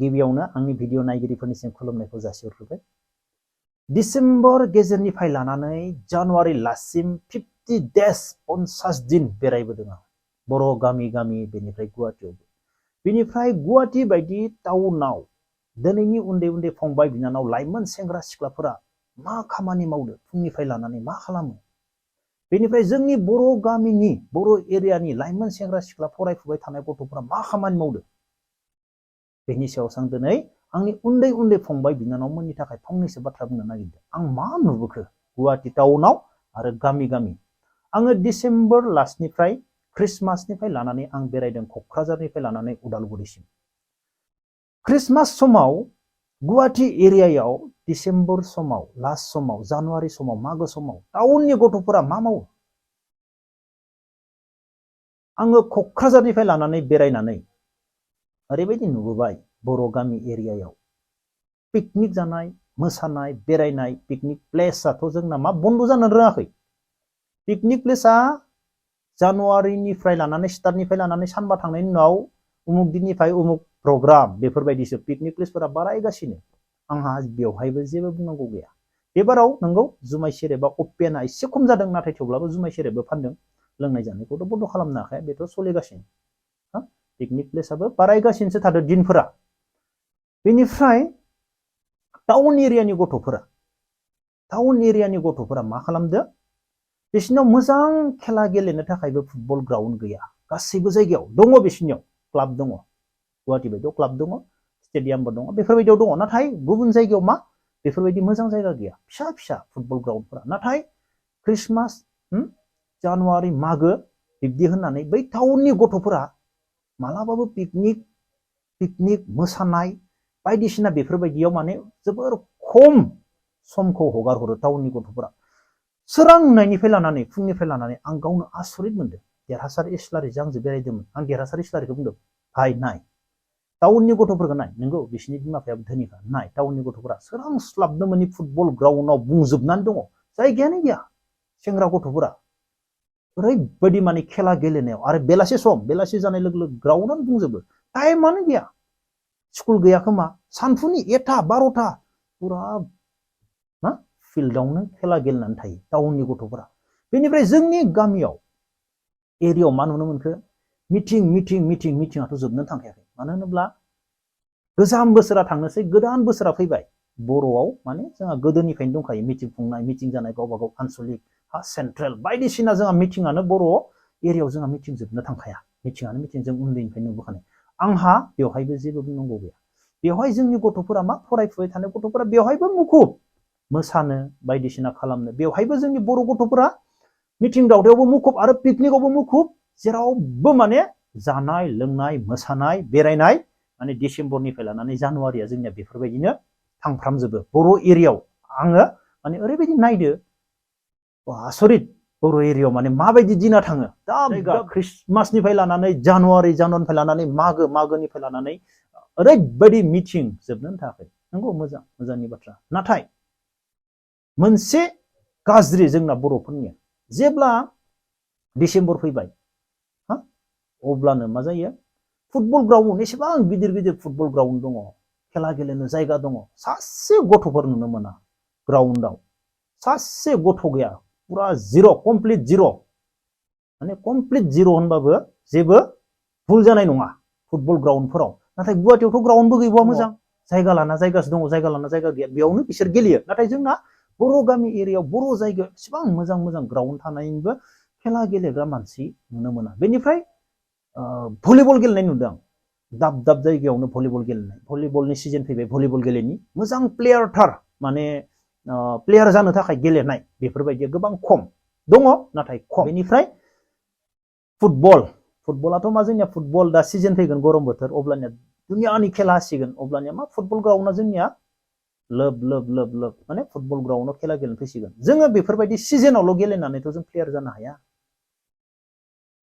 गिबियावनो आंनि भिडिअ नायगिरिफोरनिसिम खुलुमनायखौ जासिहरग्रोबाय। डिसेम्बर गेजेरनिफ्राय लानानै जानुवारि लासिम 50 days 50 दिन बेरायबोदों आं बर' गामि गामि बेनिफ्राय गुवाहाटीयाव। बेनिफ्राय गुवाहाटी बायदि टाउनाव दिनैनि उन्दै उन्दै फंबाय बिनानाव लाइमोन सेंग्रा सिख्लाफोरा मा खामानि मावदो, फुंनिफ्राय लानानै मा खालामो। बेनिफ्राय जोंनि बर' गामिनि बर' एरियानि लाइमोन सेंग्रा सिख्ला फरायफुबाय थानाय गथ'फोरा मा खामानि मावदो, बेनि सायाव आं दिनै आंनि उन्दै उन्दै फंबाय बिनानावमोननि थाखाय फंनैसो बाथ्रा बुंनो नागिरदों। आं मा नुबोखो गुवाहाटी टाउनाव आरो गामि गामि। आङो डिसेम्बर लास्टनिफ्राय ख्रिस्टमासनिफ्राय लानानै आं बेरायदों क'क्राझारनिफ्राय लानानै उदालगुरिसिम। ख्रिस्टमास समाव गुवाहाटी एरियायाव डिसेम्बर समाव लास्ट समाव जानुवारि समाव मागो समाव टाउननि गथ'फोरा मा मावो। आङो क'क्राझारनिफ्राय लानानै बेरायनानै ओरैबायदि नुबोबाय बर' गामि एरियायाव पिकनिक जानाय, मोसानाय, बेरायनाय। पिकनिक प्लेसआथ' जोंना मा बन्द जानो रोङाखै। पिकनिक प्लेसआ जानुवारिनिफ्राय लानानै स्टार्टनिफ्राय लानानै सानबा थांनायनि उनाव उमुक दिननिफ्राय उमुक प्रग्राम बेफोरबायदिसो पिकनिक प्लेसफोरा बारायगासिनो। आंहा बेवहायबो जेबो बुंनांगौ गैया। बेबाराव नंगौ जुमाय सेरेबा अपेना एसे खम जादों, नाथाय थेवब्लाबो जुमाय सेरेबबो फानदों। लोंनाय जानायखौथ' बन्द खालामनो हाखाया, बेथ' सोलिगासिनो। पिकनिक प्लेसआबो बारायगासिनोसो थादों दिनफोरा। बेनिफ्राय टाउन एरियानि गथ'फोरा मा खालामदो, बिसिनाव मोजां खेला गेलेनो थाखायबो फुटबल ग्राउन्ड गैया। गासैबो जायगायाव दङ, बिसिनियाव क्लाब दङ, गुवाहाटी बायदियाव क्लाब दङ, स्टेडियामबो दङ, बेफोरबायदियाव दङ। नाथाय गुबुन जायगायाव मा बेफोरबायदि मोजां जायगा गैया, फिसा फिसा फुटबल ग्राउन्डफोरा। नाथाय ख्रिस्टमास, जानुवारि, मागो बिब्दि होननानै बै टाउननि गथ'फोरा मालाबाबो पिकनिक मोसानाय बायदिसिना बेफोरबायदियाव माने जोबोर खम समखौ हगार हरो टाउननि गथ'फोरा। सोरांनायनिफ्राय लानानै फुंनिफ्राय लानानै आं गावनो आसरित मोनदों। देरहासार इस्लारिजों आंजों बेरायदोंमोन। आं देरहासार इस्लारिखौ बुंदों, भाइ नाय टाउननि गथ'फोरखौ नाय। नंगौ बिसिनि बिमा बिफायाबो धोनिखा। नाय टाउननि गथ'फोरा सोरांस्लाबनो मोनि फुटबल ग्राउन्डआव बुंजोबनानै दङ, जायगायानो गैया। सेंग्रा गथ'फोरा ओरैबायदि माने खेला गेलेनायाव आरो बेलासे जानाय लोगो लोगो ग्राउन्डआनो बुंजोबो, टाइमानो गैया। स्कुल गैया खोमा, सानफुनि 1टा 12टा पुरा फिल्डआवनो खेला गेलेनानै थायो टाउननि गथ'फोरा। बेनिफ्राय जोंनि गामियाव एरियायाव मा नुनो मोनखो, मिटिंआथ' जोबनो थांखायाखै। मानो होनोब्ला गोजाम बोसोरा थांनोसै, गोदान बोसोरा फैबाय। बर'आव माने जोंहा गोदोनिफ्रायनो दंखायो मिटिं खुंनाय, मिटिं जानाय, गावबा गाव आनसलिक सेन्ट्रेल बायदिसिना जोंहा मिटिंआनो बर' एरियायाव जोंहा मिटिं जोबनो थांखाया। मिटिं जों उन्दैनिफ्राय नुबोखानाय। आंहा बेवहायबो जेबो बुंनांगौ गैया। बेवहाय जोंनि गथ'फोरा मा फरायफुबाय थानाय गथ'फोरा बेवहायबो मुखुब मोसानो बायदिसिना खालामनो। बेवहायबो जोंनि बर' गथ'फोरा मिटिं दावदायावबो मुखुब आरो पिकनिकआवबो मुखुब। जेरावबो माने जानाय लोंनाय मोसानाय बेरायनाय माने डिसेम्बरनिफ्राय लानानै जानुवारिया जोंनिया बेफोरबायदिनो थांफ्रामजोबो बर' एरियायाव। आङो माने ओरैबायदि नायदो आसरित, बर' एरियायाव माने माबायदि दिना थाङो। दा ख्रिस्टमासनिफ्राय लानानै जानुवारिनिफ्राय लानानै मागोनिफ्राय लानानै ओरैबायदि मिटिं जोबनोनो थाखाय। नंगौ मोजांनि बाथ्रा। नाथाय मोनसे गाज्रि जोंना बर'फोरनिया, जेब्ला डिसेम्बर फैबाय अब्लानो मा जायो, फुटबल ग्राउन्ड एसेबां गिदिर गिदिर फुटबल ग्राउन्ड दङ, खेला गेलेनो जायगा दङ, सासे गथ'फोर नुनो मोना ग्राउन्डआव। सासे गथ' गैया, पुरा जिर', कमप्लिट जिर'। माने कमप्लिट जिर' होनबाबो जेबो भुल जानाय नङा फुटबल ग्राउन्डफोराव। नाथाय गुवाहाटीयावथ' ग्राउन्डबो गैबावा मोजां, जायगा लाना जायगासो दङ, जायगा लाना जायगा गैया, बेयावनो बिसोर गेलेयो। नाथाय जोंना बर' गामि एरियायाव बर' जायगायाव एसेबां मोजां ग्राउन्ड थानायनिबो खेला गेलेग्रा मानसि नुनो मोना। बेनिफ्राय भलिबल गेलेनाय नुदों आं, दाब जायगायावनो भलिबल गेलेनाय। भलिबलनि सिजन फैबाय, भलिबल गेलेनि मोजां प्लेयारथार माने प्लेयार जानो थाखाय गेलेनाय बेफोरबायदिया गोबां खम दङ, नाथाय खम। बेनिफ्राय फुटबलाथ' मा जोंनिया फुटबल दा सिजन फैगोन गरम बोथोर, अब्लानिया दुनियानि खेला हासिगोन। अब्लानिया मा फुटबल ग्राउन्डआ जोंनिया लोब माने फुटबल ग्राउन्डआव खेला गेलेनो फैसिगोन। जोङो बेफोरबायदि सिजनावल' गेलेनानैथ' जों प्लेयार जानो हाया।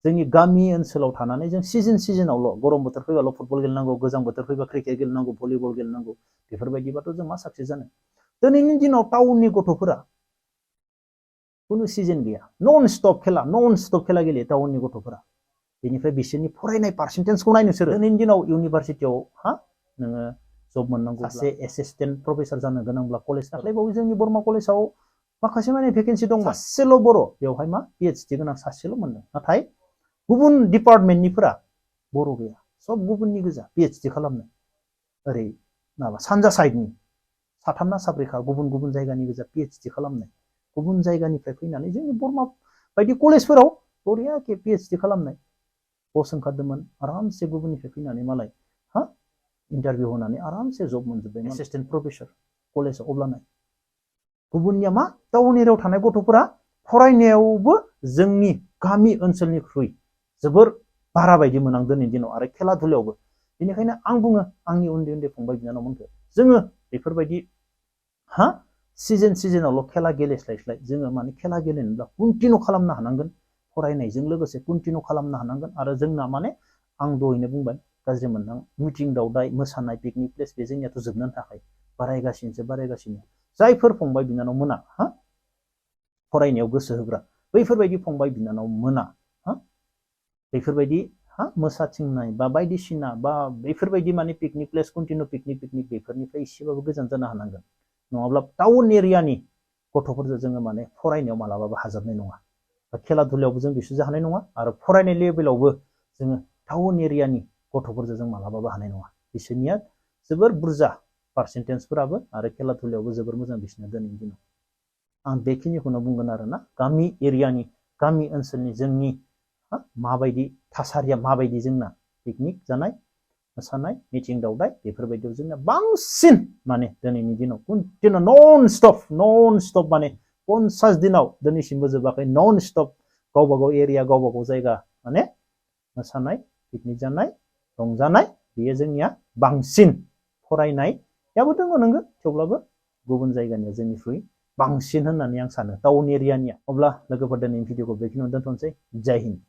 जोंनि गामि ओनसोलाव थानानै जों सिजनावल' गरम बोथोर फैबाल' फुटबल गेलेनांगौ, गोजां बोथोर फैबा क्रिकेट गेलेनांगौ, भलिबल गेलेनांगौ, बेफोरबायदिबाथ' जों मा साक्सेस जानो। दिनैनि दिनाव टाउननि गथ'फोरा खुनु सिजन गैया, नन स्टप खेला गेलेयो टाउननि गथ'फोरा। बेनिफ्राय बिसोरनि फरायनाय पार्सेन्टेजखौ नाय नोंसोरो। दिनैनि दिनाव इउनिभारसिटियाव नोङो जब मोननांगौ सासे एसिस्टेन्ट प्रफेसर जानो गोनांब्ला कलेज दाख्लैबावै जोंनि बरमा कलेजाव माखासे माने भेकेन्सि दं सासेल' बर' बेवहाय मा PhD गोनां सासेल' मोनदों नाथाय गुबुन डिपार्टमेन्टनिफोरा बर' गैया सब गुबुननि गोजा PhD खालामनाय ओरै माबा सानजा साइडनि साथामना साब्रैखा गुबुन गुबुन जायगानि गोजा PhD खालामनाय गुबुन जायगानिफ्राय फैनानै जोंनि बरमा बायदि कलेजफोराव बरियाके PhD खालामनाय पस्ट ओंखारदोंमोन आरामसे गुबुननिफ्राय फैनानै मालाय हा इन्टारभिउ होनानै आरामसे जब मोनजोब्बाय एसिस्टेन्ट प्रफेसर कलेजाव अब्लानो गुबुननिया मा टाउन एरियायाव थानाय गथ'फोरा फरायनायावबो जोंनि गामि ओनसोलनिख्रुइ जोबोर बारा बायदि मोन आं दिनैनि दिनाव आरो खेला धुलायावबो बेनिखायनो आं बुङो आंनि उन्दै उन्दै फंबाय बिनानावमोनखौ जोङो बेफोरबायदि हा सिजोनावल' खेला गेलेस्लायस्लाय जोङो माने खेला गेलेनोब्ला कन्टिनिउ खालामनो हानांगोन फरायनायजों लोगोसे कन्टिनिउ खालामनो हानांगोन आरो जोंना माने आं दहायनो बुंबाय गाज्रि मोनदां मिटिं दावदाय मोसानाय पिकनिक प्लेस बे जोंनियाथ' जोबनानै थाखाय बारायगासिनो जायफोर फंबाय बिनानाव मोना हा फरायनायाव गोसो होग्रा बैफोरबायदि फंबाय बिनानाव मोना हा बेफोरबायदि हा मोसाथिंनाय बा बायदिसिना बा बेफोरबायदि माने पिकनिक प्लेस कन्टिनिउ पिकनिक बेफोरनिफ्राय एसेबाबो गोजान जानो हानांगोन नङाब्ला टाउन एरियानि गथ'फोरजों जोङो माने फरायनायाव मालाबाबो हाजाबनाय नङा खेला धुलायावबो जों बिसोरजों हानाय नङा आरो फरायनाय लेभेलावबो जोङो टाउन एरियानि गथ'फोरजों जों मालाबाबो हानाय नङा बिसोरनिया जोबोर बुरजा पार्सेन्टेजफोराबो आरो खेला धुलायावबो जोबोर मोजां बिसोरना दिनैनि दिनाव आं बेखिनिखौनो बुंगोन आरोना गामि एरियानि गामि ओनसोलनि जोंनि माबायदि थासारिया माबायदि जोंना पिकनिक जानाय मोसानाय मिटिं दावदाय बेफोरबायदियाव जोंना बांसिन माने दिनैनि दिनाव कन्टिनिउ नन स्टप माने 50 दिनाव दिनैसिमबो जोबाखै नन स्टप गावबा गाव एरिया गावबा गाव जायगा माने मोसानाय पिकनिक जानाय रंजानाय बेयो जोंनिया बांसिन फरायनायाबो दङ नोङो थेवब्लाबो गुबुन जायगानिया जोंनिख्रुइ बांसिन होननानै आं सानो टाउन एरियानिया अब्ला लोगोफोर दिनैनि भिडिअखौ बेखिनियावनो दोनथ'नोसै जय हिन्द